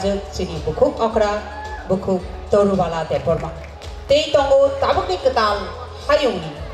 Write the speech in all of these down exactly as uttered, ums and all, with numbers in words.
Chini bukhuk okra, bukhuk Torubala Debbarma. Tei tongo tabukni kwtal hayungni.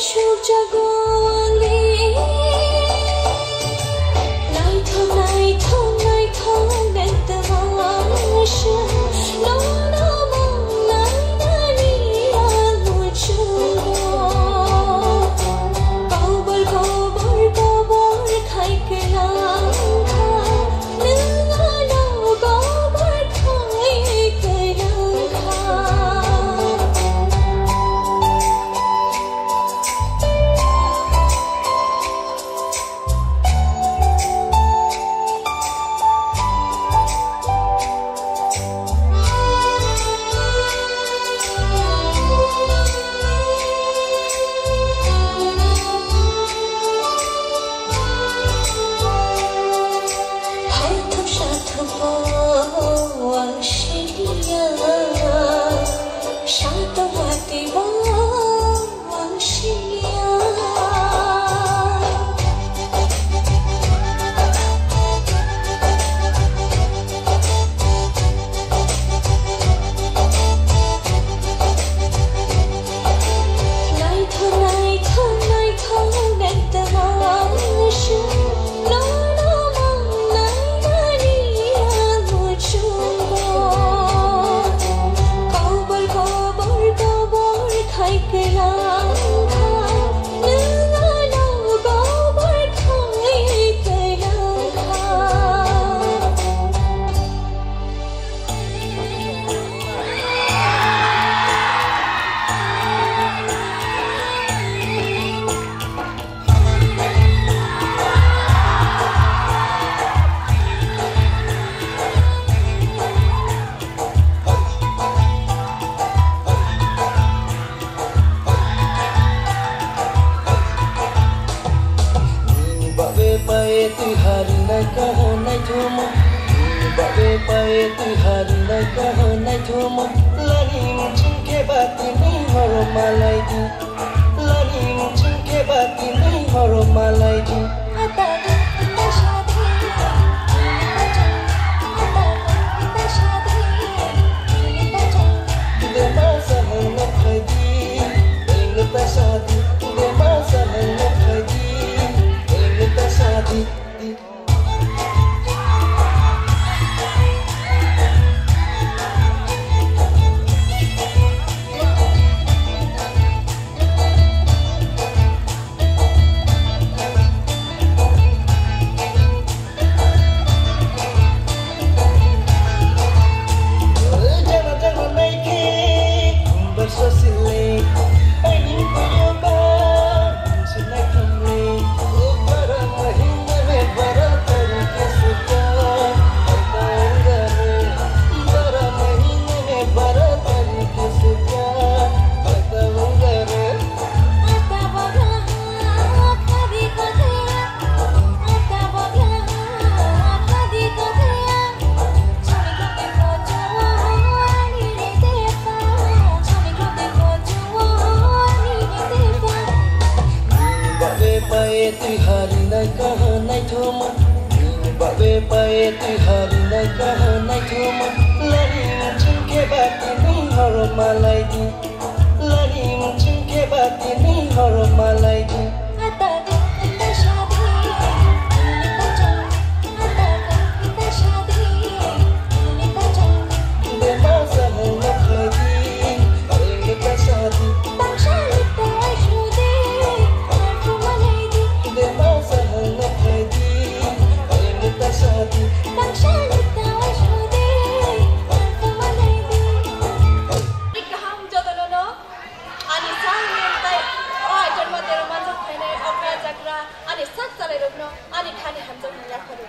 Sukjago ani naithok, naithok, naithok nang twmasa, nono mung nainani ang muchungo. Kobor, kobor, kobor khai kwlangkha. Hathok sathok bo ang siniya, sathok watwi bo ang siniya. Naithok, naithok, naithok nang twmasa, nono mung nainani ang muchungo. Kobor, kobor, kobor khai kwlangkha, nwng ano kobor khai kwlangkha. Nini bagwi paye twi hari nai kaha naithoma. Nini bagwi paye twi hari nai kaha naithoma. Lani muchung khe ba tini horo malai di. Lani muchung khe ba tini horo malai di. Nini bagwi paye twi hari nai kaha naithoma. Nini bagwi paye twi hari nai kaha naithoma. Lani muchung khe ba tini horo malai di. Lani muchung khe ba tini horo malai di. Kaham jotono no, ani chairman tai o aitharma tero manjak phainai okra jakra, ani sak chalairokno ani khani hamjakmung yapharwi.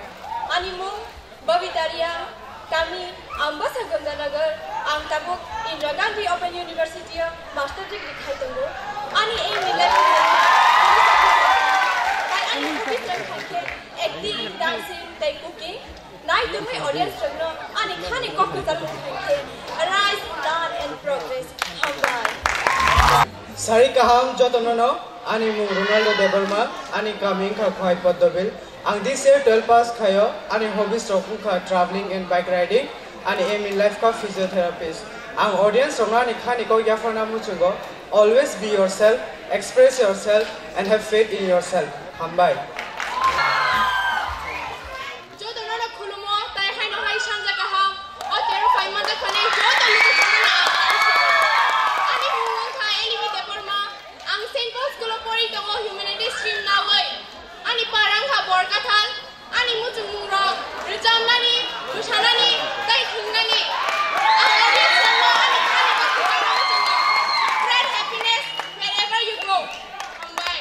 Ani mung Babita Reang, kami Ambasa Ganganagar, ang tabuk Indira Gandhi Open University o master degree khai tongo. Ani aim in life ni hai ani hobby rok hai khe acting, dancing tei cooking. Nai tongwi audience rokno ani khani kok kwchangmung hai khe arise, learn and progress. Hambai. Sari kaham jotono no, ani mung Ronaldo Debbarma, ani kami wngkha Khwai Poddobil. Ang this year twelve pass khaio, ani hobbies rok wngkha traveling and bike riding, ani aim in life kha physiotherapist. Ang audience rokno ani khani kok yapharna muchungo, Always be yourself, express yourself, and have faith in yourself. Hambai. Jotono no khulumo, tai haino hai sanja kaham. O tero phai manjak phainai joto luku samani ang. Ani mung wngkha Elimi Debbarma. Ang Saint Paul School o pori tongo, Humanities stream nawi. Ani para wngkha Borkathal. Ani muchungmungrok rwchapnani, mwsanani, tei thwngnaini. Ang audience rokno ani khani bagwi tangna muchungo. Spread happiness wherever you go. Hambai.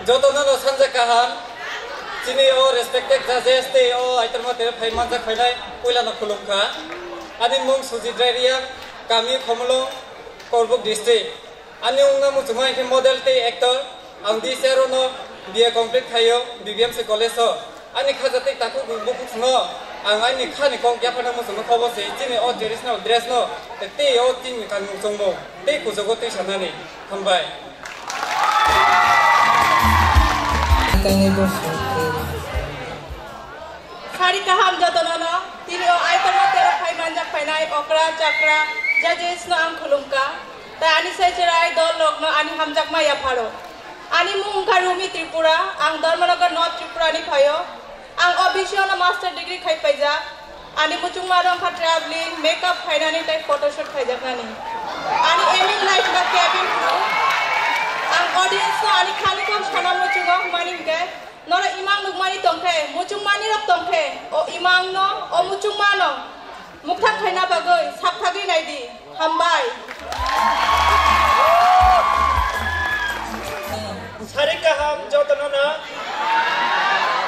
Jotono no sanja kaham. Chini o respected judges tei o aitorma tere phai manjak phainai puilano khulumkha. Ani mung Sujit Rai Reang, kami Khomolong, Korbuk district. Ani wngna muchungma hinkhe model tei actor. Ang this year o no B A complete khaio B B M C college o. Ani khaja tei takhuk bukhuk swngo. Ang ani khani kok yaphano muchungma khobo se chini o traditional dress no tei o chini kangmung chongmung tei kuchugo twi sanani. Hambai. Sari kaham jotono no, tini o aitorma tero phai manjak phainai okra chakra judges no ang khulumkha. Tai ani sai cherai dol rokno ani hamjakma yapharo. Ani mung wngkha Rumi Tripura, ang Dharmanagar North Tripura ni phaio. Ang o bisio no master degree khai paijak. Ani muchungma rok wngkha traveling, makeup khainani tei photoshoot khaijaknani. Ani aim in life wngkha cabin crew. Ang audience no ani khani kok sana muchungo hwnmani hinkhe, norok imang nukmani tongkhe, muchungmani rok tongkhe, o imang no, o muchungma no mukthang khaina bagwi sak thagwi naidi. Hambai. Sari kaham jotono no.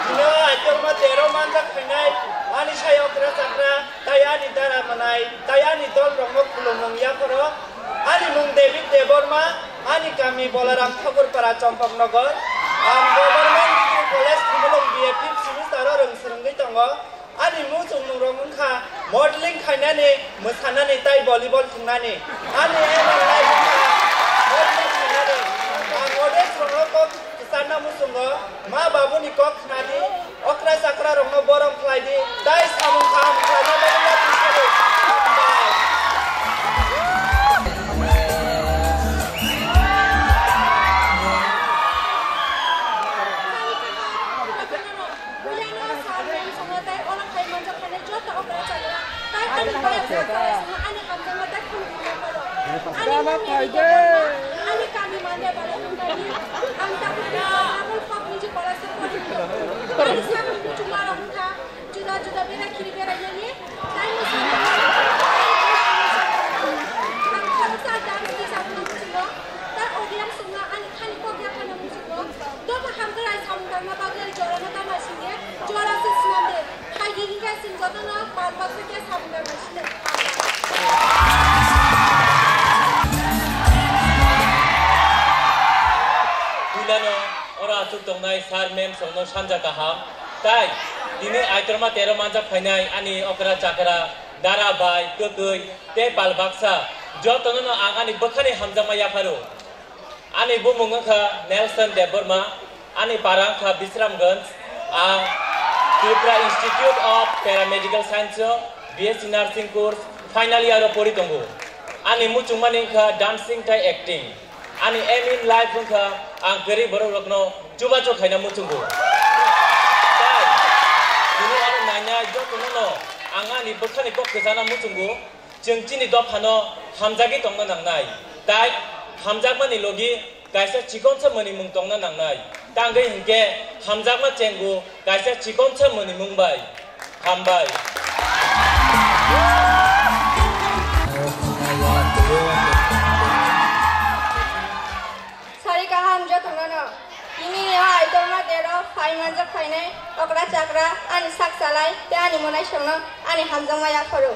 Dino aitorma tero manjak phainai ani sai okra chakra tai ani dara manai tai ani dol rokno khulumung yapharo. Ani mung David Debbarma, ani kami Bolaram Thakurpara Chompoknagar. Ang Government Degree College Khumulwng B A fifth semester o rwng swrwngwi tongo. Ani muchungmungrok wngkha modeling khainani, mwsanani tei volleyball thwngnani. Ani aim in life wngkha modeling khainani. Ang audience rokno kok kwcharna muchungo, ma babuni kok khnadi, okra chakra rokno borom khlaidi, tei samung kaham khlaina bagwi yapri sadi. Hambai. Buya no sal mem songo tai ola khai manjak phane joto okra chakra tai ani boya phone kare songo ani hamjakma tai khulumung yapharo. Ani mung ni ani kami mande bala tongkani ang ta bula abul pok ni je kola se pori. Ani sa ni kuchuma rok wngkha juda juda bera khiri bera yani tai ni sa ang khoroksa dance ni sa ni kuchuma tai audience wngkha ani khani kok yaphano muchungo. Dophano hamkrai samung tangna bagwi jorano tama singye jora se swnamdi. Hai hingkhe chwng jotono pal baksa khe samung tangna sini. Puilano oro achuk tongnai sir ma'am songno sanja kaham. Tai tini aitorma tero manjak phainai ani okra chakra, dara bai, kwtwi tei pal baksa jotono no ang ani bwkhani hamjakma yapharo. Ani bumung wngkha Nelson Debbarma, ani para wngkha Bisramganj, ang Tripura Institute of Paramedical Science o B S C Nursing course final year o pori tongo. Ani muchungmani wngkha dancing tei acting. Ani aim in life wngkha ang kwrwi borok rokno chubachu khaina muchungo. Tai tini ano nainai jotono no ang ani bwkhani kok kwchana muchungo. Chwng chini dophano hamjagwi tongna nangnai, tai hamjakmani logi kaisa chikonsa mwnimung tongna nangnai. Tangwi hinkhe hamjakma chengo kaisa chikonsa mwnimung bai. Hambai. Sari kaham jotono no. Tini o aitorma tero phai manjak phainai okra chakra ani sak salai tei ani monai songno ani hamjakma yapharo.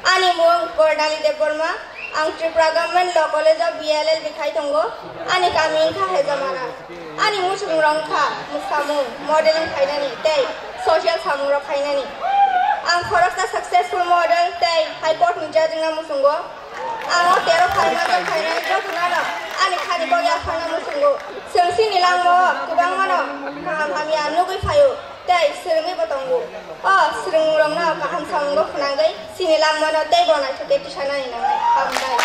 Ani mung Bornali Debbarma, ang Tripura Government Law College o B L L B khai tongo. Ani kami wngkha Hejamara. Ani muchungrok wngkha mwsamung, modeling khainani tei social samungrok khainani. Ang khoroksa successful model tei High Court ni judge wngna muchungo. Ang o tero phaima tong phainai jotono no ani khani kok yaphano muchungo. Chwng chini langmao kwbangmano kaham hamya nugwi phaio tei swrwngwibo tongo. O swrwngmung rokno kaham samung bo khwnagwi chini langmano tei bo naithok khe tisanani nangnai. Hambai.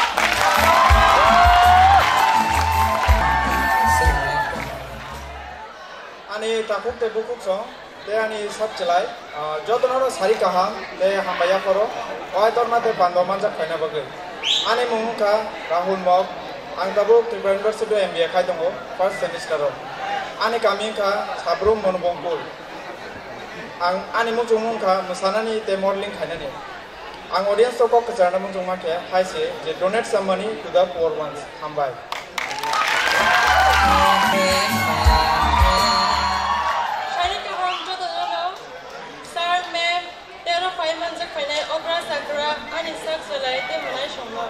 Ani takhuk tei bukhuk song tei ani sak chwlai, ah, jotono no sari kaham tei hambai yapharo. O aitorma tei pando manjak khlaina bagwi. Ani mung wngkha Rahul Mok. Ang tabuk Tripura University o M B A khai tongo, first semester o. Ani kami wngkha Sabrum Monobongpur. Ang ani muchung wngkha mwsanani tei modeling khainani. Ang audience o kok kwcharna muchung mankhe hai se je donate some money to the poor ones. Hambai. Sari kaham joto jono, sir, ma'am, tei oro phai manjak phainai okra chakra ani sak chwlai tei mwnai songno.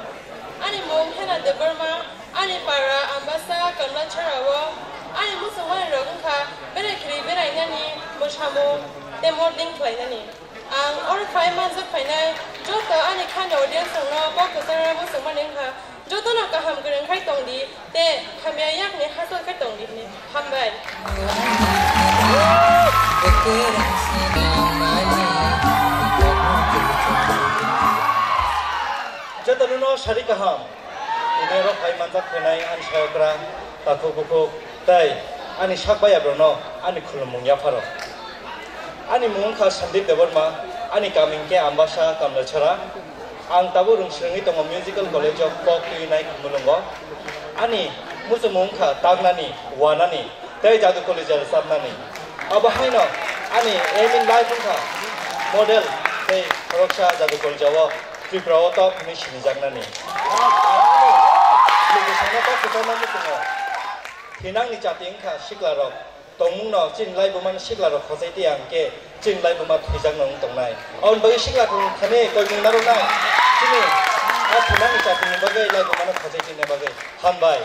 Ani mung Hena Debbarma, ani para Ambasa Kamlachara o ani muchungmani rok wngkha berai khiri berainani, mwsamung tei modeling khlainani. Ang oro phai manjak phainai joto ani khani audience rokno kok kwchangna muchungmani wngkha, jotono kaham kwrwng khai tongdi tei hamya yakni hachal khai tongdi hwnwi hambai. Jotono no sari kaham. Tini oro phai manjak phainai ani sayokra, takhuk bukhuk tei ani sak bayabrokno ani khulumung yapharo. Ani mung wngkha Sandeep Debbarma, ani kami hwnkhe Ambasa Kamlachara. Ang tabuk rwng swrwngwi tongo Musical College of Kok Twi Nai Khumulwngo. Ani muchungmung wngkha taknani, wanani tei jadu kolija rwchapnani. Abo haino ani aim in life wngkha model tei khoroksa jadu kolija o Tripura o top hwnwi sinijaknani. Lukusongno kok kwcharno muchungo. Thinangni chati wngkha siklarok. Tongmungno chini laibumano siklarok khosai tiya hwnkhe chini laibuma thwijakno wng tongnai. Aboni bagwi sikla thani koimung narwknai. Chini a thinangni chatini bagwi laibumano khosai tina bagwi. Hambai.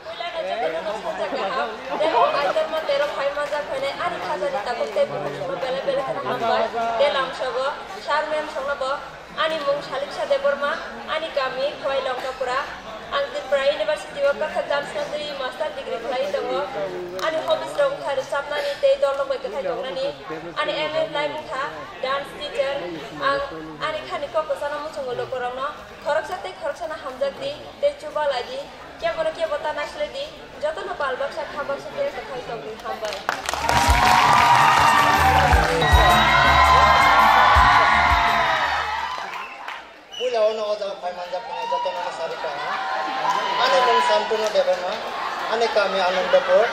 Puilano jotono no sajak kaham. Tei o aitorma tero phai manjak phainai ani khajani takhuk tei bukhuk songno belai belai kheno hambai. Tei lamsogo sir ma'am songno bo. Ani mung Saliksa Debbarma, ani kami Khowai Longkapura. Ang Tripura University o kwthar dance nandri master degree khlai tongo. Ani hobbies rok wngkha rwchapnani tei dol rok bai kwthai tongnani. Ani aim in life wngkha dance teacher. Ang ani khani kok kwchangno muchungo lukurokno khoroksa tei khoroksano hamjak di tei chuba lai di. Kebono kebo ta naisle di, jotono pal baksa kha baksa khe kwthai tongwi hambai. Puila ono o jaga phai manjak phano jotono no sari kha. Ani mung Santunu Debbarma, ani kami Anandapur,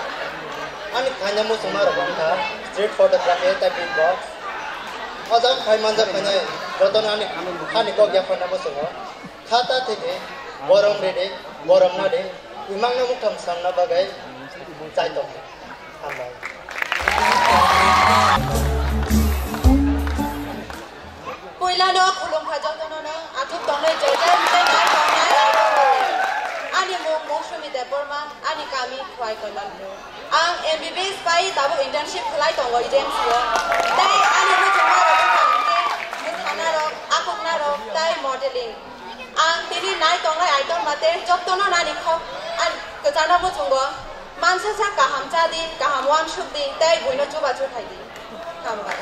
ani khaina muchungma rok wngkha street photography tei beatbox. O jaga phai manjak phano jotono ani khani kok yapharna muchungo. Khata thidi, borom ridi, borom nadi, imangno mukhang samna bagwi chai tong. Hambai. Puilano khulumkha jotono no, athuk tongnai joto tei nai tongnai. Ani mung Mousumi Debbarma, ani kami Khowai Kalyanpur. Ang M B B S pai tabuk internship khlai tongo agency o. Tei ani muchungma rok wngkha hwnkhe mwsana rok, akhokna rok tei modeling. Ang tini nai tongnai aitor mate jotono nani kho ang kwchana muchungo. Mansa sa kaham cha di, kaham uansuk di, tei buino chubachu khai di. Hambai.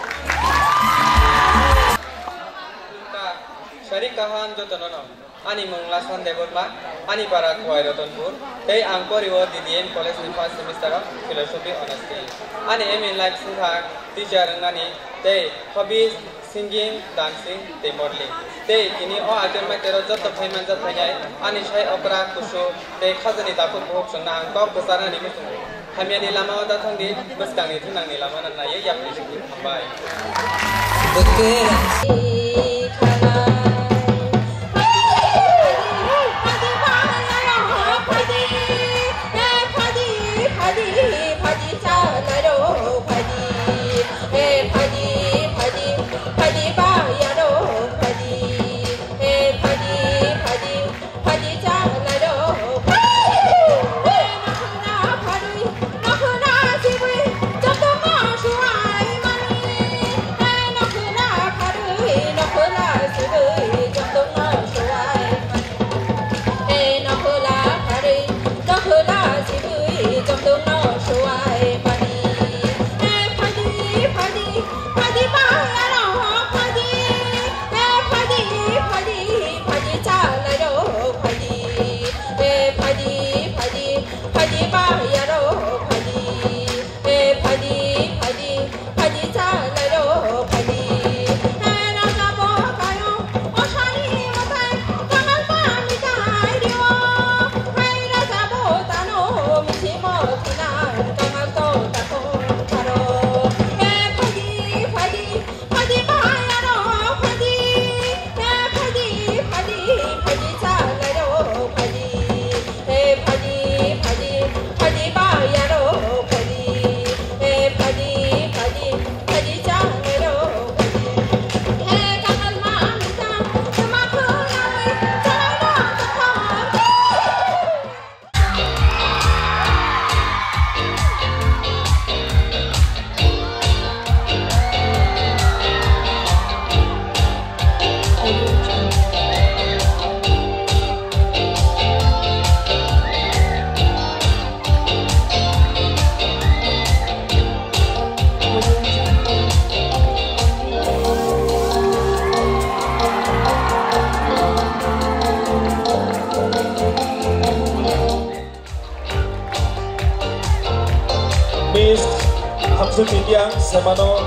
Sari kaham jotono no. Ani mung Lasan Debbarma, ani para Khowai Ratanpur, tei ang pori o D D M college ni first semester o philosophy honours khe. Ani aim in life wngkha teacher wngnani tei hobbies singing, dancing tei modeling. Tei tini o aterma tero joto phai manjak phainai ani sai okra kusu tei khajani takhuk bukhuk chwngno ang kok kwcharnani muchungo. Hamyani lama o da thangdi, bwskangni thunangni lama no naiwi yapri sidi. Hambai. Miss Hamsung India Semano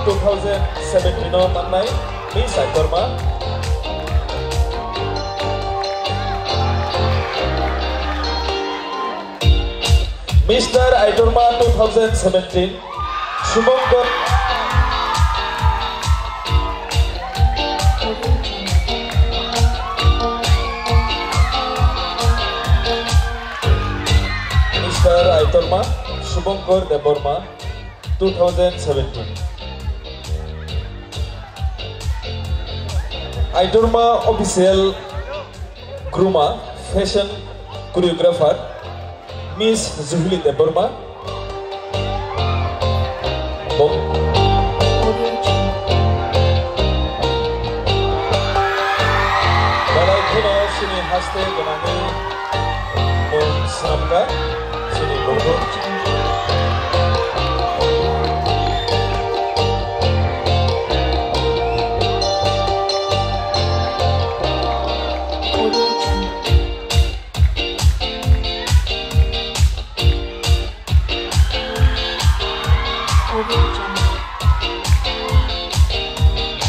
two thousand seventeen o mannai Miss Aitorma. Mister Aitorma two thousand seventeen, Subhankar. Mister Aitorma, Subhankar Debbarma, two thousand seventeen. Aitorma official groomer, fashion choreographer, Miss Juhili Debbarma. Bo-, belai kheno chini haste gwnangwi mung swnamkha chini bumung.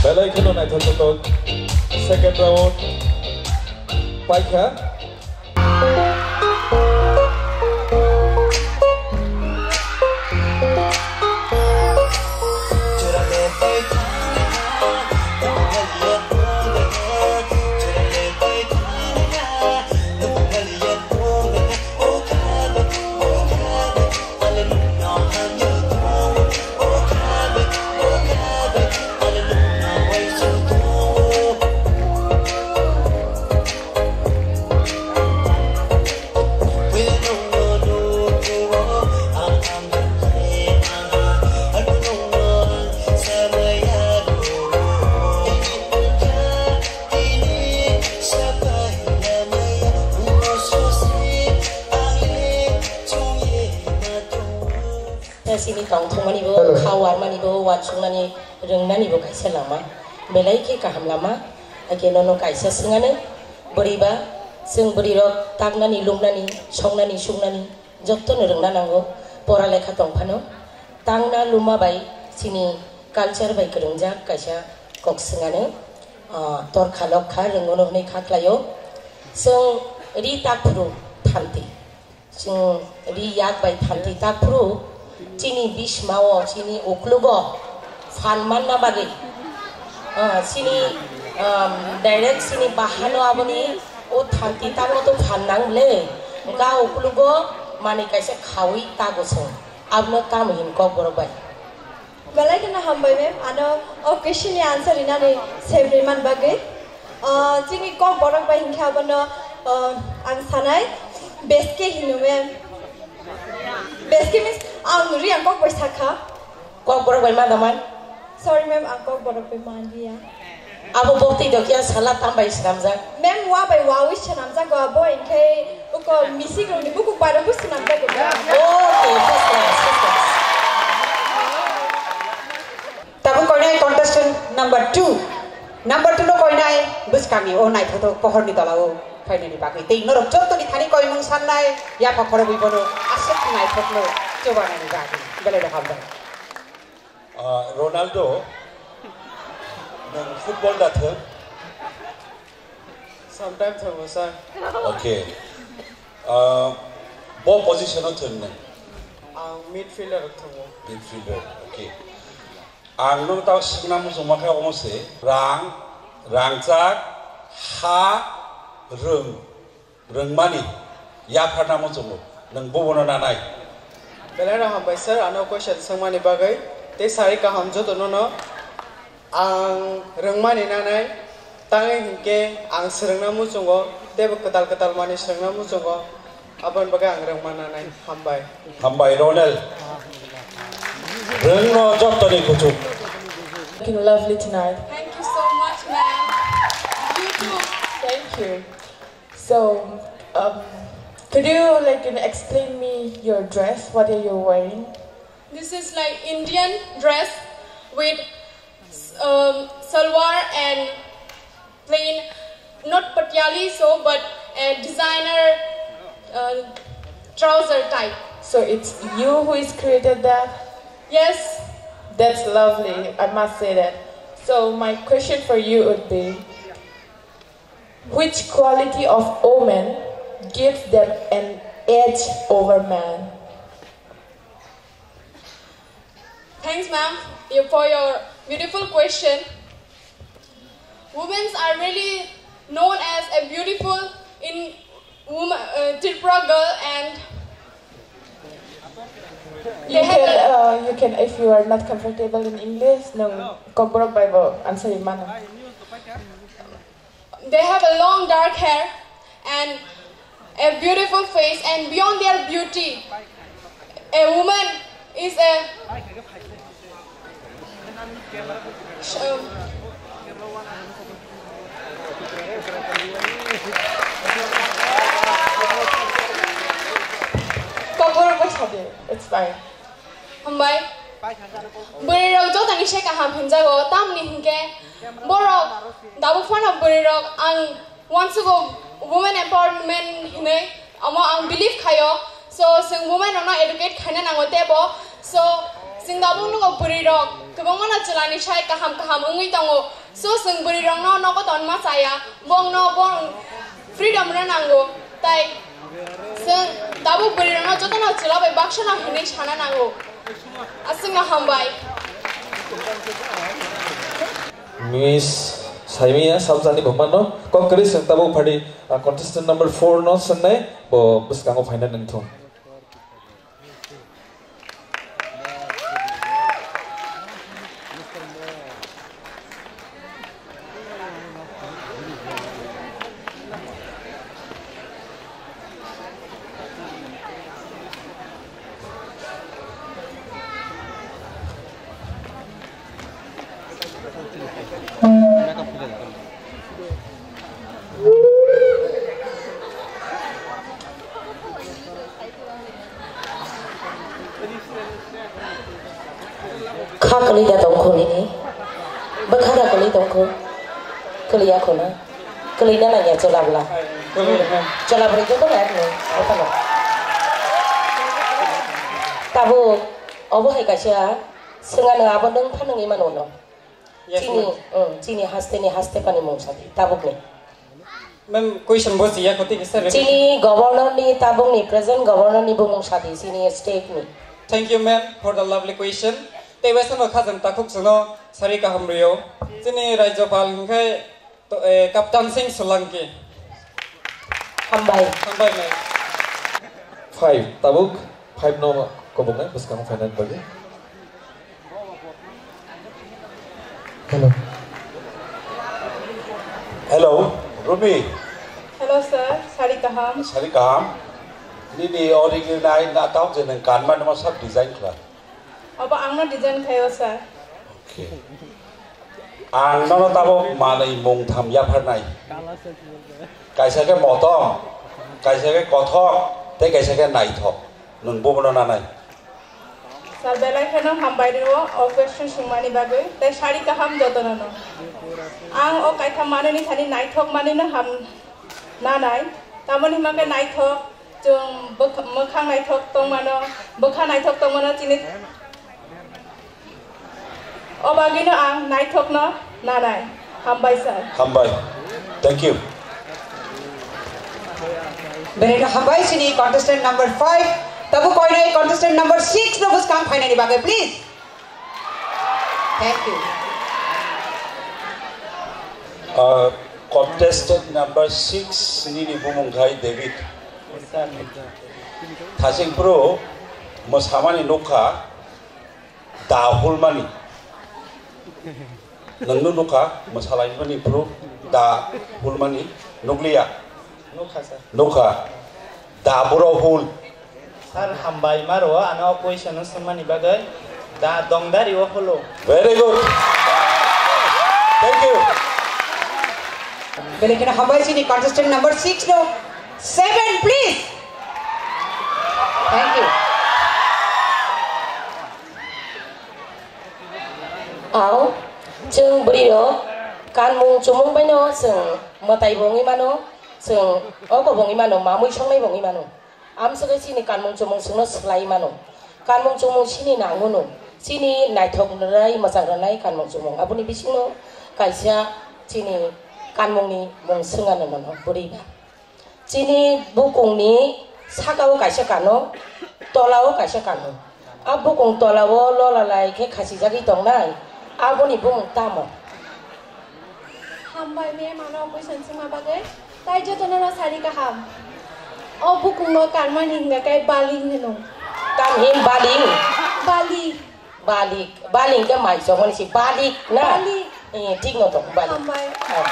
Belai kheno naithotok, second round paikha. Chini tongthokmani bo, hello, kha warmani bo, uansuknani rwngnani bo kaisa lama, belai khe kaham lama. Hakhe nono kaisa swngano, bwrwi ba, chwng bwrwi rok taknani, luknani, songnani, suknani, jottono rwngna nango, pora lekha tong phano. Tangna luma bai chini culture bai kwrwngjak kaisa kok swngano, ah, torkha lokha rwngono hwnwi kha khlaio. Chwng ri takphuru thanti. Chwng ri yak bai thanti takphuru chini bismao, chini uklugo phan manna bagwi, ah, chini, um, direct chini bahano aboni o thanti tamo to phan nang le, ga uklugo manwi kaisa khawi tago chwng, abono tamo hin Kokborok bai. Belai kheno hambai ma'am, ano o question ni answer rinani sem rimani bagwi. Ah, chini Kokborok bai hinkhe abono, ah, ang sanai beske hino ma'am. Beske means ang ri ang Kokborok sakha. Kokborok bai ma daman? Sorry ma'am, ang Kokborok bai manliya. Abo boktwi dokya sala tambai swnamjak? Ma'am, wa bai wawi swnamjago abo, hinkhe uko misik rokni bukuk bai rokbo swnamjago. Okay, first class, first class. Tabuk koinai contestant number two. Number two no koinai bwskangni o naithothok pohorni tolao phainani bagwi tei norok jottoni thani koimung sannai yapha khorokwi bono aswk naithokno chubanani bagwi. Belai rok hambai. Ah, Ronaldo, nwng football da thwng? Sometimes thango, sir. Okay. Ah, bo position o thwng nwng? Ang midfielder thwngo. Midfielder, okay. Ang nung tao swngna muchungma khe omo se, rang, rangchak, ha, rwng, rwngmani, yapharna muchungo, nwng bubono nanai. Belai no hambai sir, ano question swngmani bagwi, tei sari kaham jotono no. Ang rwngmani nanai, tangwi hinkhe ang swrwngna muchungo, teibo kwtal kwtal manwi swrwngna muchungo, aboni bagwi ang rwngma nanai. Hambai. Hambai, Ronel. Rwngno jottoni kuchuk. Looking lovely tonight. Thank you so much, ma'am. You too. Thank you. So, um, could you, like, you know, explain me your dress? What are you wearing? This is like Indian dress with um, salwar and plain, not patiali so, but a designer uh, trouser type. So it's you who is created that? Yes. That's lovely, I must say that. So my question for you would be, which quality of woman gives them an edge over man? Thanks, ma'am, you, for your beautiful question. Women are really known as a beautiful in woman, uh, Tripura girl, and you they have can, a uh, you can, if you are not comfortable in English, no, kokborok bai bo answer mano. They have a long dark hair and a beautiful face, and beyond their beauty, a woman is a um, Kokborok bai sadi, it's fine. Hambai. Bwrwirok jotoni se kaham hinjago, tamni hinkhe borok dabuk phano bwrwirok ang wansugo women empowerment hinwi, omo ang believe khaio. So, chwng women rokno educate khaina nango teibo. So, chwng dabuk nugo bwrwirok kwbangmano chwlani sai kaham kaham wngwi tongo. So, chwng bwrwirokno nogo tonma chaya, bongno bong freedom rw nango. Tai chwng tabuk bwrwirokno jotono chwla bai baksa nang hinwi sana nango. Aswkno hambai. Miss Saimia Samsani Bhumano kok kwrwi chwng tabuk phardi, ah, contestant number four no swngnai, bo bwskango phaina nangthung. Kha kwlwi da tongkho nini? Bwkha da kwlwi tongkho? Kwlwi ya kho na? Kwlwi na nang ya chola bwla? Chola bwrwi joto na yakni? Okhano. Tabuk obo hai kaisa swnga nang abo nwng pha nangwi mano no? Yes, chini, ma'am. Mm, chini haste ni haste pani mung sadi, tabuk ni. Ma'am, question bo siya koti kisa re- Chini governor ni, tabuk ni present governor ni bumung sadi, chini state ni. Thank you, ma'am, for the lovely question. Tei bai samo khajang takhuk chwngno sari kaham rio. Chini Rajyapal hingkhe to, eh, Captain Singh Solanki. Hambai. Hambai, ma'am. Five, tabuk five no kobongnai bwskango phainani bagwi. Hello. Hello, Ruby. Hello, sir. Sari kaham. Sari kaham. Nini origi nai na tau je nang kanma nima sab design khla. Obo angno design khayo, sir. Okay. Ang nono tabuk manwi mung tham yapharnai. Kaisa khe motom, kaisa khe kothok, tei kaisa khe naithok. Nwng bubono nanai. Sir, belai kheno hambai rwo o question swngmani bagwi, tei sari kaham jotono no. Ang o kaitham manwini thani naithok manwino ham nanai. Tamoni hima khe naithok, chwng bwkha-, mwkhang naithok tongmano, bwkha naithok tongmano chini. O bagwino ang naithokno nanai. Hambai, sir. Hambai. Thank you. Bereka hambai sini contestant number five. Tabu koinai contestant number Phainani bagwi, please. Thank you. Uh, contestant number six nini bumung khai David. Thasing pro mwsamani nukha da hulmani. Nwngno nukha mwsalaimani pro da hulmani nukliya. Nukha, sir. Nukha. Da buro hul. Sir, hambai maro, ano question no swngmani bagwi da dongdari o holo. Very good. Thank you. Belai kheno hambai chini contestant number six no. Seven, please. Thank you. Ao, chwng bwrwirok kanmung chumung baino chwng mwtai bo wngwi mano, chwng ogo bo wngwi mano, mamui songnai bo wngwi mano. Amswkhe chini kanmung chumung chwngno swlaiwi mano. Kanmung chumung chini nangmano, chini naithok rwnai, mwchang rwnai kanmung chumung. Aboni bisingno kaisa chini kanmungni mung swngano nono bwrwi ba. Chini bukungni sakao kaisa kano, tolao kaisa kano. A bukung tolao lola lai khe khachijagwi tongnai, aboni bumung tamo? Hambai ma'am, ano question swngma bagwi. Tai jotono no sari kaham. O bukungno karmani hwnga khe baling hwno. Tamhin baling? Bali. Balik, balik khe mai chongmani si balik na? Balik. Eh, thik no tong, balik. Hambai. Oh.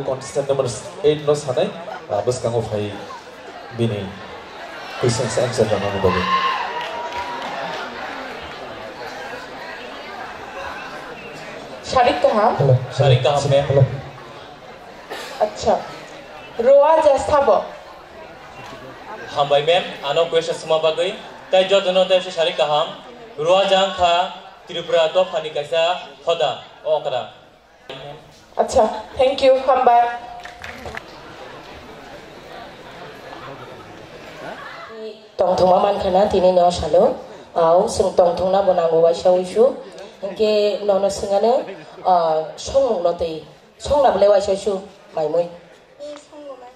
Contestant number eight no sanai, ah, bwskango phai bini question answer rwnani bagwi. Sarik kaham? Hello. Sarik kaham, ma'am. Hello. Acha. Roa ja sabo. Hambai ma'am, ano question swngma bagwi. Tai jotono tai se sari kaham. Roa jang kha Tripura dophani kaisa hoda okra. Acha, thank you, hambai. Tongthoma mankha na tini no salo. Au, chwng tongthokna bo nango waisa uisu. Hinkhe nono swngano, ah, songmung no twi. Songna belai waisa uisu maimui.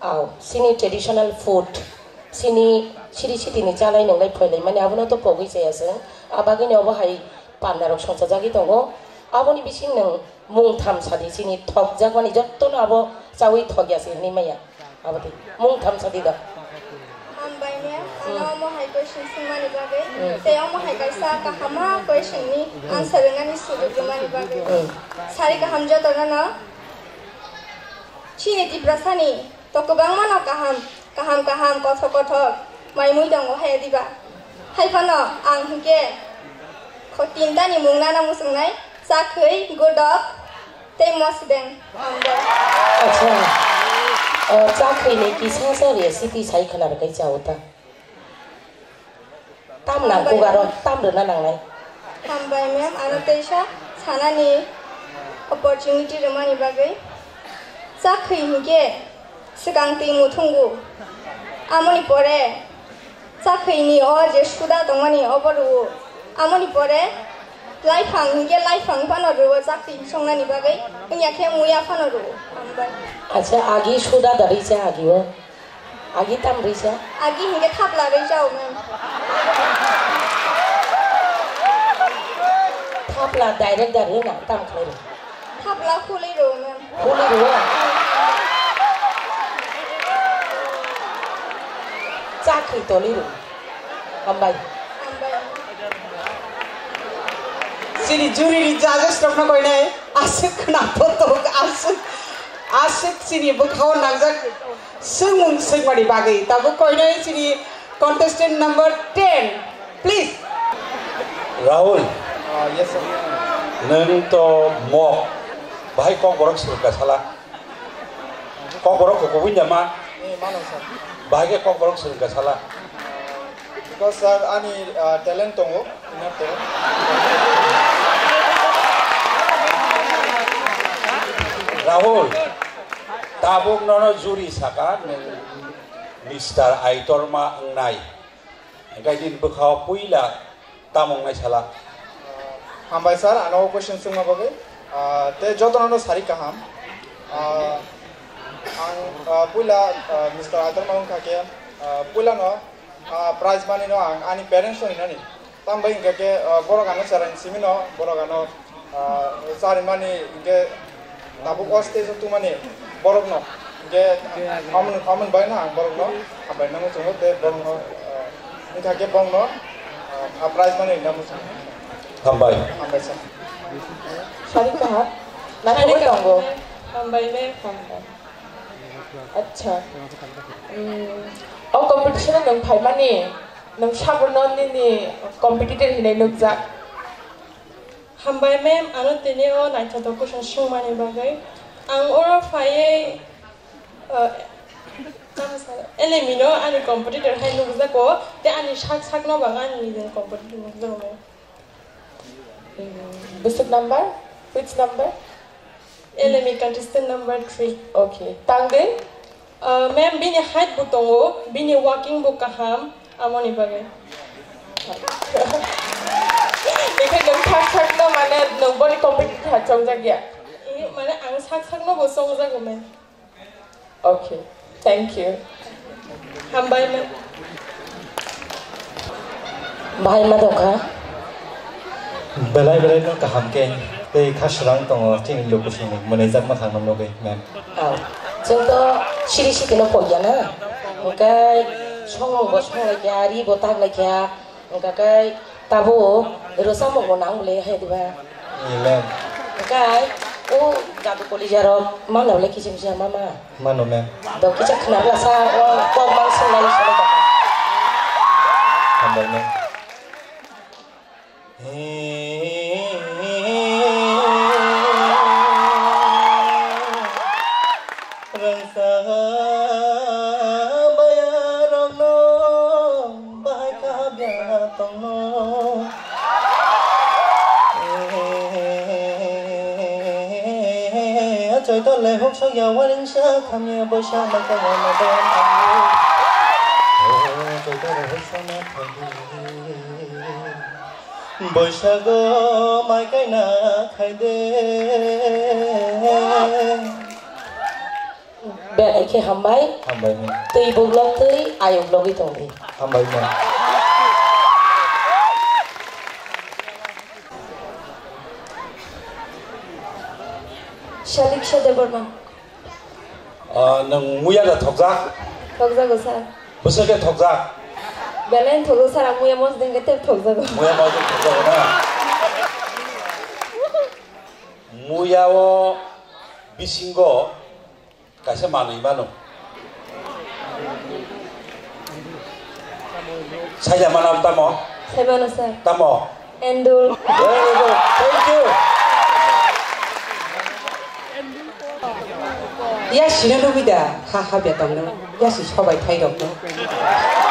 Aw, chini traditional food, chini siri sitini chalai nwnglai phoilai mani abono to pogwi chaya chwng. A bagwino obo hai panda rok songchajagwi tongo. Aboni bising nwng mung tham sadi chini thokjakmani jottono abo chawi thokya se hinwi maya. Abotwi mung tham sadi da. Hambai ma'am, ano omo hai question swngmani bagwi. Hmm. Tei omo hai kaisa kahama question ni answer rwnani sujok rwmani bagwi. Hmm. Sari kaham jotono no. Chini Tiprasani to kwbangma no kaham, kaham, kaham, kothok, kothok mai mui tongo hai diba? Hai phano ang hinkhe kho tinta ni mung nana muchungnai, chakhwi, godok tei mosdeng. Acha, o chakhwi ni kisa sa recipe sai khwna rwgwi cha o ta. Tam nang kugaro, tam rwna nangnai. Hambai ma'am, ano teisa sanani opportunity rwmani bagwi. Chakhwi hinkhe swkang twi muthungo. Amoni pore chakhwini o je suda tongmani obo rwo. Amoni pore laiphang hinkhe laiphang phano rwo chakhwi songnani bagwi. Wngya khe muya phano rwo. Hambai. Acha, agi suda da risa agi o. Agi tam risa? Agi hinkhe thapla risa o ma'am. Thapla direct da rina tam khlai rw. Thapla khulwi rw ma'am. Khulwi rw. Chakhwi tolwi rw. Hambai. Hambai. Chini jury ni judges rokno koinai aswk khna photok aswk aswk chini bwkhao nangjak. Swngmung swngmani bagwi tabuk koinai chini contestant number ten, please. Rahul. Ah, yes, sir. Nwng to mok. Bahai kokborok swrwngkha sala. Kokborok kho kubui ya ma? Eh, mano, sir. Bahai khe kokborok swrwngkha sala. Because, sir, ani, ah, talent tongo, inner talent. Rahul, tabuk nono juri saka, nwng Mister Aitorma wngnai. Hingkai nini bwkhao puila tamo wngnai sala? Hambai sir, ano question swngma bagwi. Ah, tei jotono no sari kaham. Ah, ang, ah, puila, ah, Mister Aitorma wngkha khe, ah, puilano Ah, prize money no ang ani parents no hinani. Tambai hingke ke, ah, borok ano cheraini simi no, borok ano, ah, charimani hingke tabuk o stage o tongmani borok no. Hingke amon, amon bai no ang borok no, hambai nang chungo te borok no, ah, hingka ke bong no, ah, prize money hinna muchung. Hambai. Hambai sa. Sari kaha? Nani Sari oi kaha. Tongo? Hambai me hambai. Acha. Hmm. O competition o nwng phaimani, nwng sabono nini competitor hinwi nukjak? Hambai ma'am, ano tini o naithotok question swngmani bagwi. Ang oro phaiwi, uh, tamo sa-, enemy no ani competitor hai nukjago, tei ani sak sakno bo ang ani nijeni competitor nukjago, ma'am. Hmm. Bwswk number? Which number? Enemy contestant number three. Okay. Tangdi? Uh, ma'am, bini height bo tongo, bini walking bo kaham, amoni bagwi. Bekhai nwng sak sakno mane nwng boni competitor ha chongjak ya? Eh, mane ang sak sakno bo chongjago, ma'am. Okay. Thank you. Hambai, ma'am. Bahai ma dongkha? Belai belai no kaham khe tei kha swrang tongo chini luku songni mwnwijak mwthang no nugwi, ma'am. Oh, chwng to siri siki no pogya na, hwnkhe songmung bo songlaikha, ri bo taklaikha, hwnkhe tabuk rwchapmung bo nang bwle hai diba? Amen. Hwnkhe o jadu kolija rok mano le kichim siya mama. Mano, ma'am. Dok kisa khna bwla sa, o kok mang sung lai sung lai. Hambai, ma'am. Rangsa baya rokno bahai kha bya tongno. Choito le huk sok ya waring sa khamya boisa mai kha ya na don. Choito le huk sok na khamya. Boisa go mai kai na khai de. Belai khe hambai. Hambai, ma'am. Twi buklok twi ayuk logwi tongdi. Hambai, ma'am. Shaliksha Debbarma. Ah, nwng muya da thokjak? Thokjago, sir. Bwswk khe thokjak? Belai thokjak, sir, ang muya mos dengke tep thokjago. Muya mos dengke thokjago na? Muya o bisingo kaisa manwi mano. Saida manam tamo? Saimano, sir. Tamo? Endul. Very good. Thank you. Yasi no nugwi da, ha ha bia tongno. Yasi sobai thai rokno.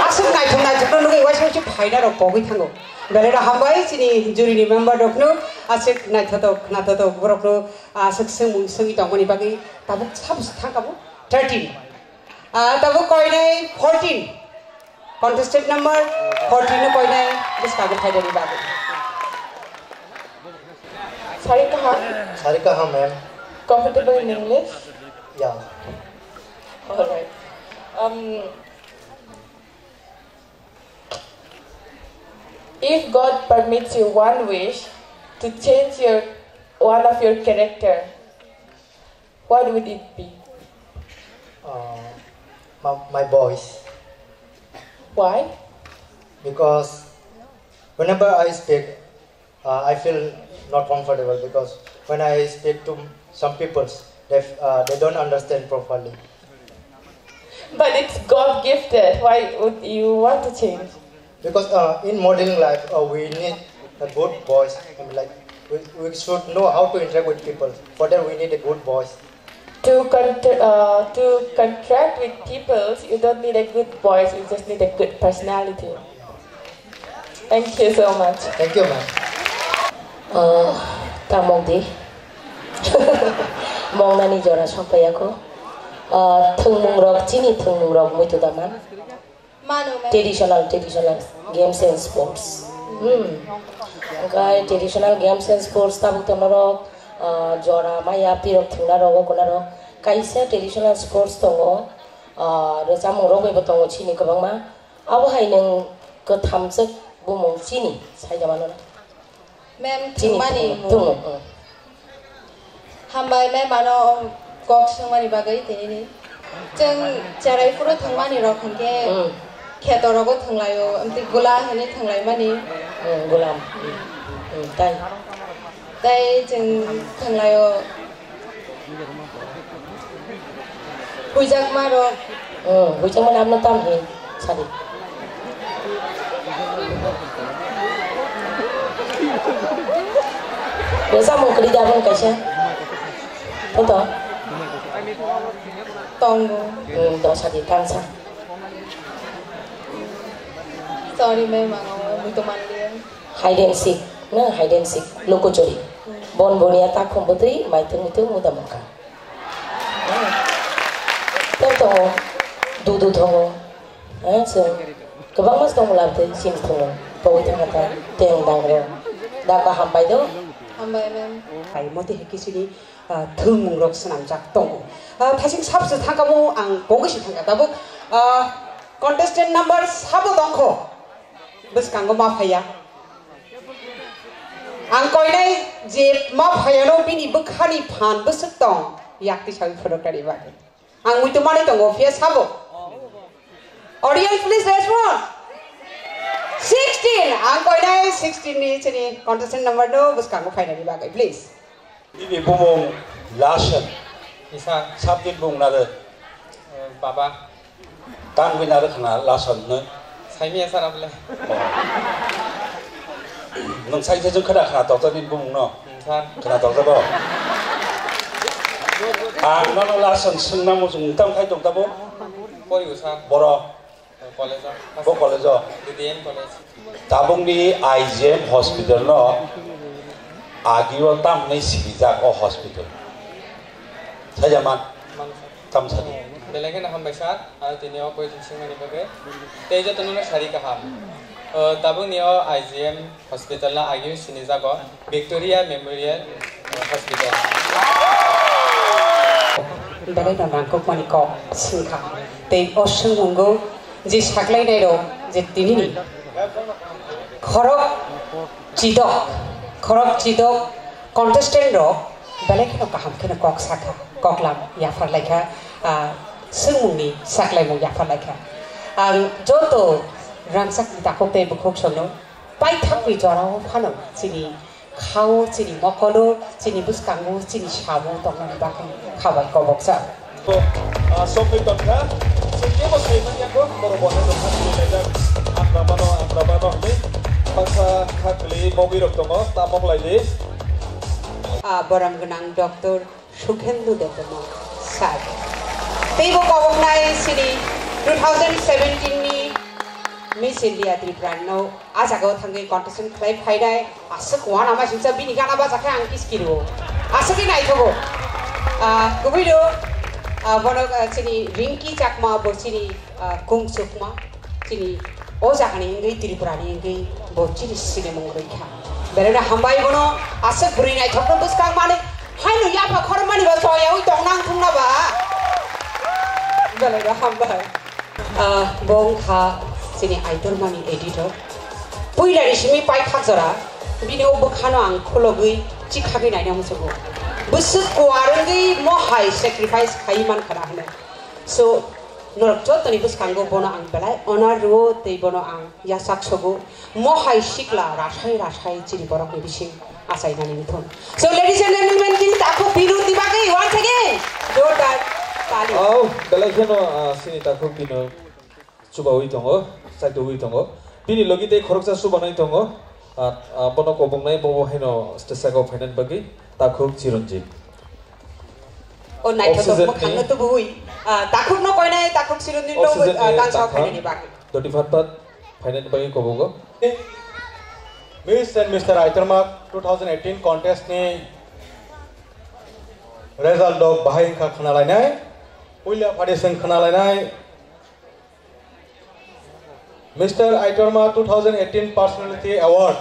Aswk naithok naithok no nugwi waisa waisa phaina rok pogwi thango. Belai rok hambai chini jury ni member rokno, aswk naithotok khnathotok borokno. Ah, swk swngmung swngwi tongmani bagwi tabuk sabis thangkha bo thirteen. Ah, tabuk koinai fourteen. Contestant number fourteen no koinai bwskango phaidani bagwi. Sari kaham? Sari kaham, ma'am. Comfortable in English? Yeah. All right. Um, If God permits you one wish to change your one of your character, what would it be? Uh, my, my voice. Why? Because whenever I speak, uh, I feel not comfortable because when I speak to some peoples, they, uh, they don't understand properly. But it's God gifted. Why would you want to change? Because, uh, in modern life, uh, we need a good voice. I mean, like, we, we should know how to interact with people. For that, we need a good voice. To con- uh, to contract with people, you don't need a good voice. You just need a good personality. Thank you so much. Thank you, ma'am. Uh, tamok di. Mongnani jora sokpaiya ko. Ah, thwngmung rok, chini thwngmung rok muitu da man? Mano, ma'am. Traditional, traditional games and sports. Hmm. Hwnkhe traditional games and sports tabuk to norok, ah, jora maya pirok thwngna rok, o kona rok. Kaisa traditional sports tongo, ah, rwchapmung rok bai bo tongo chini kwbangma. Abo hai nwng kwthamjwk bumung chini saida mano na? Ma'am, chini thwngmani thwngmung, mung. Thwngmung, mm. Hambai ma'am, ano kok swngmani bagwi tinini. Chwng cherai phuru thwngmani rok hinkhe mm. Kheto rogo thwnglaio, amtwi gula hinwi thwnglaimani. Mm, gulam. Mm, mm, tai. Tai chwng thwnglaio. Huijakma rok. Hmm, huijakma ni abno tam hin sadi. Bo samung kwrwi da aboni kaisa. Tonto. Tongo. Hmm, do sadi tang sa. Sorry, ma'am, ang muitu manliya. Hide and seek, na hide and seek, lukochuri. Bon bonia takhum bwtwi, maithung muitu muda mungkha. Tei tongo, dudu tongo. Eh, so, kwbangma tongmwla tei chini tongo. Pogwi thangkha ta, teng dangro. Da kaham bai do. Hambai, ma'am. Hai moti hai kisini, ah, thwngmung rok swnamjak tongo. Ah, thasing sabse thangkamo ang pogwi si thangkha tabuk. Ah, contestant number sabo tongkho. Bwskango ma phaiya. Ang koinai je ma phaiyano bini bwkhani phan bwswk tong, yakti sawi phunuknani bagwi. Ang muitu manwi tongo, phiya sabo. Audience, please respond. Sixteen. Ang koinai sixteen ni chini contestant number no bwskango phainani bagwi, please. Bini bumung Lason. Isa. Subject bung nare. Eh, baba. Tang bini nare khna Lason no. Saimi ya sir abole. Oh. Nung sai sai khna khna tokto ni bumung no. Hmm, sir. Khna tokto bo. Ang nono Lason sung namo sung tam khai tokto bo. Pori sir. Boro. College-o. Bo college-o? D D M college. Tabukni I G M hospital-no agio tamni sirijak o hospital. Sajaman? Mansa. Tamsadi. Belai kheno hambai sir, aro tini o question swngmani bagwi. Tei jotono no sari kaham. O, tabukni o I G M Hospital no agini sinijago Victoria Memorial Hospital. Belai no nangkukmani kok swngkha. Tei o swngmungo je saklainai rok je tinini khorok chidok, khorok chidok contestant rok belai kheno kaham kheno kok sakha, koklam yapharlaikha, ah, swngmungni saklaimung yapharlaikha. Ang joto rangchakni takhuk tei bukhuk songno paithakni jorao phano chini khao, chini mokolo, chini bwskango, chini samo tongnani bagwi khabai koboksa. Ah, sokwi tongkha. Chwng kebo sai manya kho, borok bo hai rok khakli laijak. Amra mano, amra mano hwnwi baksa khakli mogwi rok tongo, ta moklai di. Ah, borom gwnang Doctor Sukhendu Debbarma sir. Teibo koboknai sini two thousand seventeen ni Miss India Tripura no a jaga o thangwi contestant khlai phainai aswk wana ma singsa bini gana bajakhe ang kiskiro. Aswk khe naithogo. Ah, kubui do, ah, bono, ah, chini Rinki Chakma bo chini ah, kung sukma, chini o jagani wngwi Tripura ni wngwi bo chini sinemung rwkha. Belai no hambai bono aswk bwrwi naithokno bwskang mani haino yapha khormani bo choyaui tongnang thungna ba. Belai no hambai. Ah, bo wngkha chini Aitormani editor. Puila ni simi paithak jora bini o bwkhano ang khulogwi chikhagwi naina muchungo. Bwswk kuar wngwi mo hai sacrifice khai mankha na hwnwi. So, norok jottoni bwskango bono ang belai honor rwo tei bono ang yachak sogo. Mo hai sikla rasai rasai chini borokni bising achainani wngthun. So, ladies and gentlemen, chini takhuk Binu ni bagwi once again jordar tali. Au, belai kheno, ah, chini takhuk Binu chubaui tongo, chaitugwi tongo. Bini logi tei khoroksa chubanai tongo. Ah, ah, bono koboknai, bobo haino stage o phainani bagwi takhuk Chiranjit. O naithotok oxygen mwkhangno ni tubui, ah, takhukno koinai takhuk Chiranjit no, oxygen ah, ni tangsa tangkha phainani bagwi. Doti phat phat phainani bagwi kobogo. Miss and Mister Aitorma two thousand eighteen contest ni result rok bahai wngkha khwnalainai. Puila phadi chwng khwnalainai. Mister Aitorma two thousand eighteen Personality Award,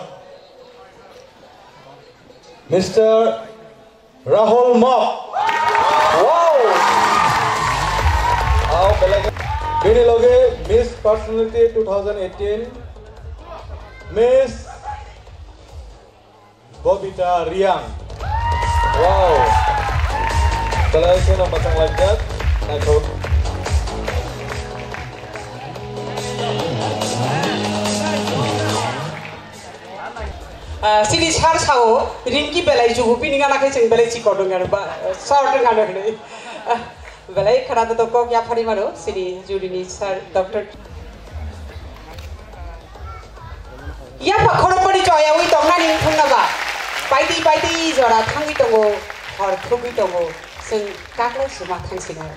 Mister Rahul Mok. Wow! Ao belai khe bini loge Miss Personality two thousand eighteen, Miss Bobita Riang. Wow. Belai kheno mwchang laijak. Naithok. Ah, sini sir sao, ringki belai jugu bini gana khe chwng belai chikon wng ano ba, short wng ano hinwi. Ah, belai khwna to kok yaphari mano, sini jurini sir doctor. Yapha khorokbani choyawi tongnani wngthangna ba, baidi baidi jora thangwi tongo, hor thugwi tongo, chwng kaklai sima thangsino.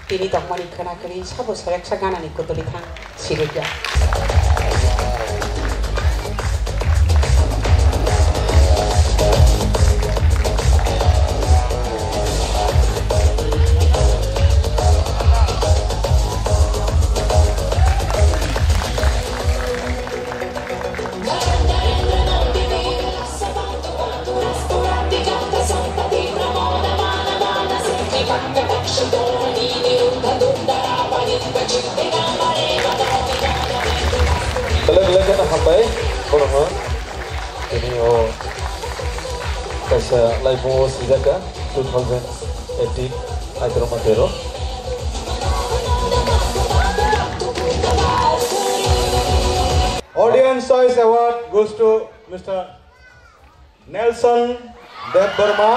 Tini tongmani khwna kwrwi sabo soyaksa ganani kutuli thang sirikya. Belai belai kheno hambai borokno. Tini o kaisa laimungo swijak kha two thousand eighteen Aitorma tero. Audience Choice Award goes to Mister Nelson Debbarma.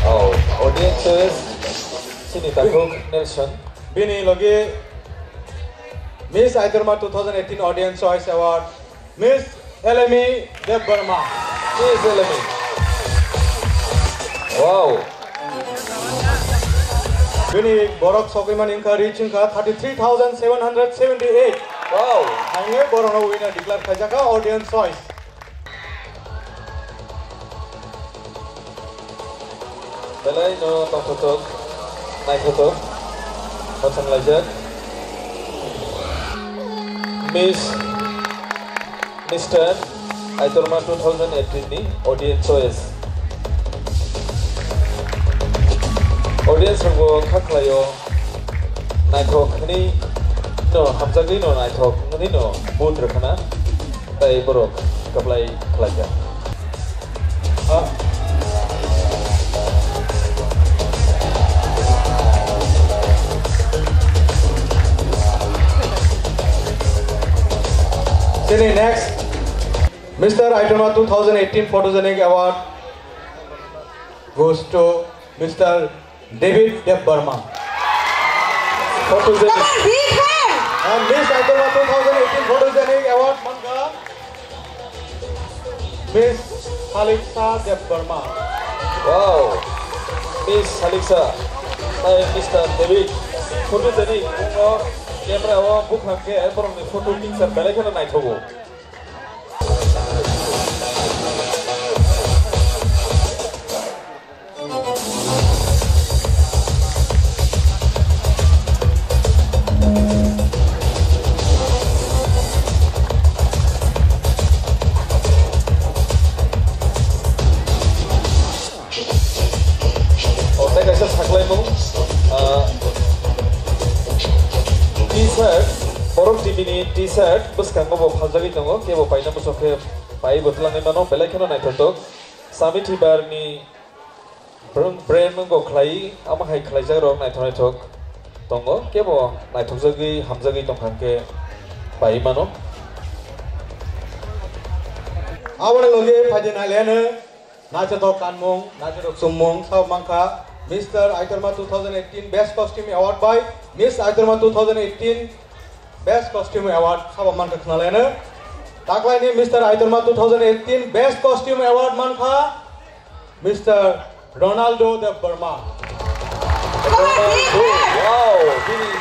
Oh, audience choice, sini takhuk Nelson. Bini logi Miss Aitorma two thousand eighteen Audience Choice Award, Miss Elemi Debbarma. Miss Elemi. Wow. Bini borok sokwi mani wngkha, reach wngkha thirty three thousand seven hundred seventy eight. Wow. Hwnwi borokno winner declare khaijak kha audience choice. Belai no tongthotok, naithotok, mwchang laijak. Miss, Mister Aitorma two thousand eighteen ni audience choice. Audience rokbo kha khlaio, naithok hwnwi no, hamjagwi no naithok hwnwi no vote rwkhana, tai borok kwplai khlaikha. Ah. Sini next, Mister Aitorma two thousand eighteen Photogenic Award goes to Mister David Debbarma. Photogenic. Come on, big hand. And Miss Aitorma two thousand eighteen Photogenic Award mankha Miss Saliksa Debbarma. Wow. Miss Saliksa, hai Mister David. Photogenic, bungo camera o bukhang khe borokni photo picture belai kheno naithogo. O, tei kaisa saklaimung, ah, T-shirt, Borok T V ni T-shirt bwskango bo phaljagwi tongo, kebo paina muchung khe pai bo twlangwi mano, belai kheno naithotok. Sami Thibar ni brand, brand wngkha khlai, amo hai khlaijak rok naithok naithok tongo, kebo naithokjagwi hamjagwi tongkha khe pai mano. Aboni logi phaidi nailaiano naithotok kanmung, naithotok chummung sabo mankha Mister Aitorma two thousand eighteen Best Costume Award bai Miss Aitorma two thousand eighteen Best Costume Award sabo mankha khwnalaino. Taklaini Mister Aitorma two thousand eighteen Best Costume Award mankha Mister Ronaldo Debbarma. Ronaldo, wow, bini,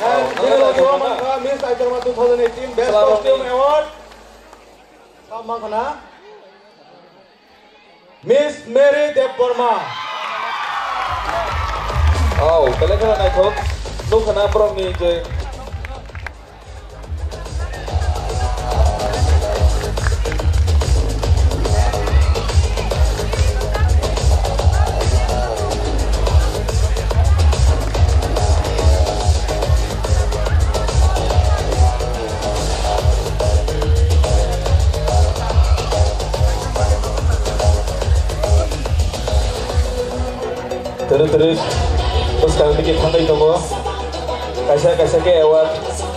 and bini logi o mankha Miss Aitorma two thousand eighteen Best Costume Award. Sabo mankha na? Miss Mary Debbarma. Oh, belai kheno naithok. Nukha na borokni je. Twrwk bwskang digi thangwi tongo. Kaisa kaisa khe award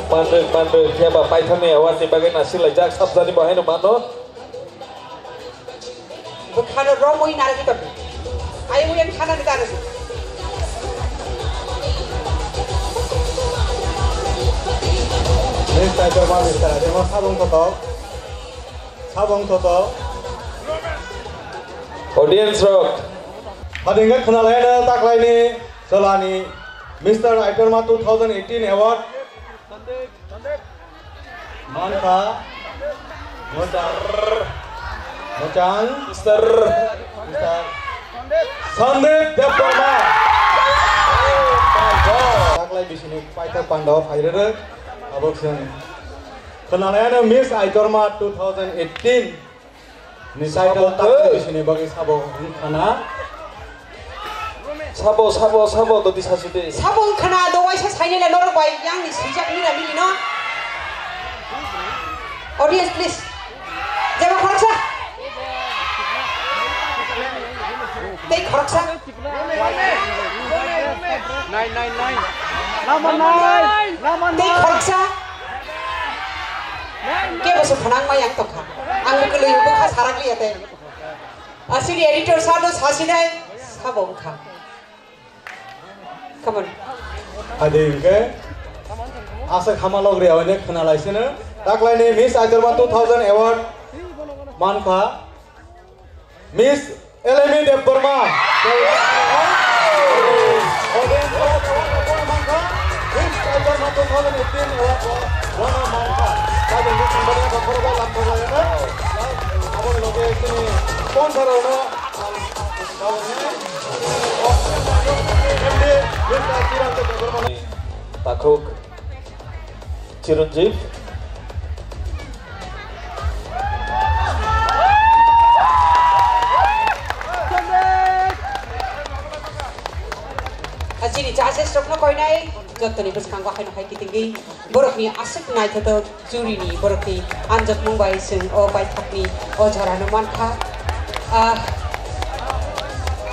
manrwk manrwk phiya ba paithakni award ni bagwi naisiklaijak, sabjani bo haino mano. Bwkhano romwi narwgwi tongdi. Ayung yang khana ni taro. Next item ma Mister Adema sabong kotor. Sabong kotor. Audience rok. Hadingga khwnalaina taklaini cholani Mister Aitorma two thousand eighteen award. Mankha. Mochar. Mochang. Mister. Mister. Sandip Debbarma. Taklai bisini paithak pandao phairere. Abok seng. Khwnalaina Miss Aitorma two thousand eighteen. Ni title sabo taklai bisini bagwi sabo wngkhana. Sabo, sabo, sabo, dodi sasude. Sabo wngkhana, do waisa sainela norok bai, yang ni swijak nila nili no. Audience, please. Jeba khoroksa. Tei khoroksa. Nine, nine, nine. Lama nine. Lama nine. Tei khoroksa. Kebo se phanang ma yang tongkha. Ang bo kwlwi bo kha sarak liya tei. Asini editor sano sasinai sabo wngkha. Come on. Adi hingke asa khama logri awine khna laisene. Taklaini Miss Aitorma two thousand award mankha Miss Elemi Debbarma. Miss Aitorma two thousand eighteen award winner mankha. Tabuk ni sambanya bakhoro bai lamthok laina. Aboni loge sini sponsor ono. Takhuk Chiranjeev. Chini judges rokno koinai jottoni bwskango haino hai kitingwi borokni aswk naithotok. Juri ni borok ni anjak mung bai chwng o baithak ni o jora no mankha. Ah,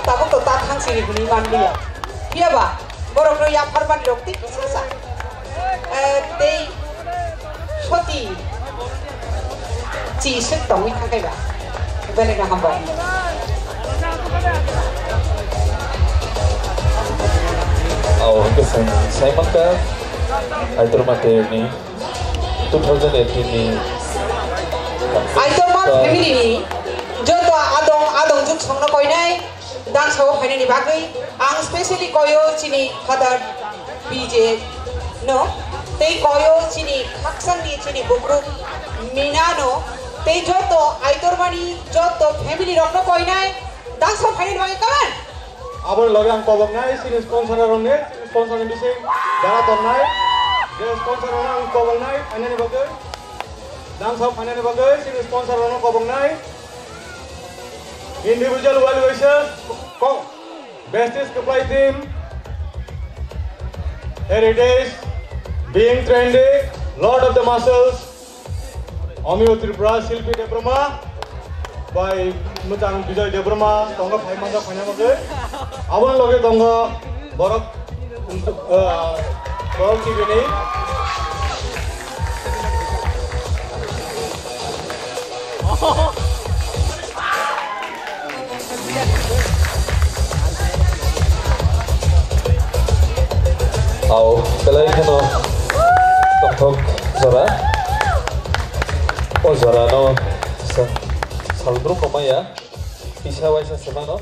tabuk to ta thang siri hwnwi manliya. Phiya ba borok no yaphar mani rok tei kisa sa. Eh, tei soti chi swk tongwi thangkai ba. Belai no hambai. Au, hingke sai, sai mankha. Aitor mate ni. Two thousand eighteen ni Aitorma family ni joto adong adong juk songno koinai dangsa o phainani bagwi ang specially koyo chini father B J no tei koyo chini khakchangni chini bukruk Mina no tei joto Aitormani joto family rokno koinai dangsa o phainani bagwi kaman. Aboni loge ang koboknai chini sponsor rokni, sponsor ni bising jara tongnai. Je sponsor rokno ang koboknai, phainani bagwi. Dangsa phainani bagwi chini sponsor rokno koboknai. Individual well wishes, ko-, Besties Kwplai team, Heritage, Being Trendy, Lord of the Muscles, Omio Tripura, Silpi Debbarma, bai mwchang Bijoy Debbarma, tongo phai masa phaina bagwi. Aboni loge tongo borok, uh, borok T V ni. Au, belai kheno tongthok jora. O jora no chwng salbrum no maya, kisa waisa se mano.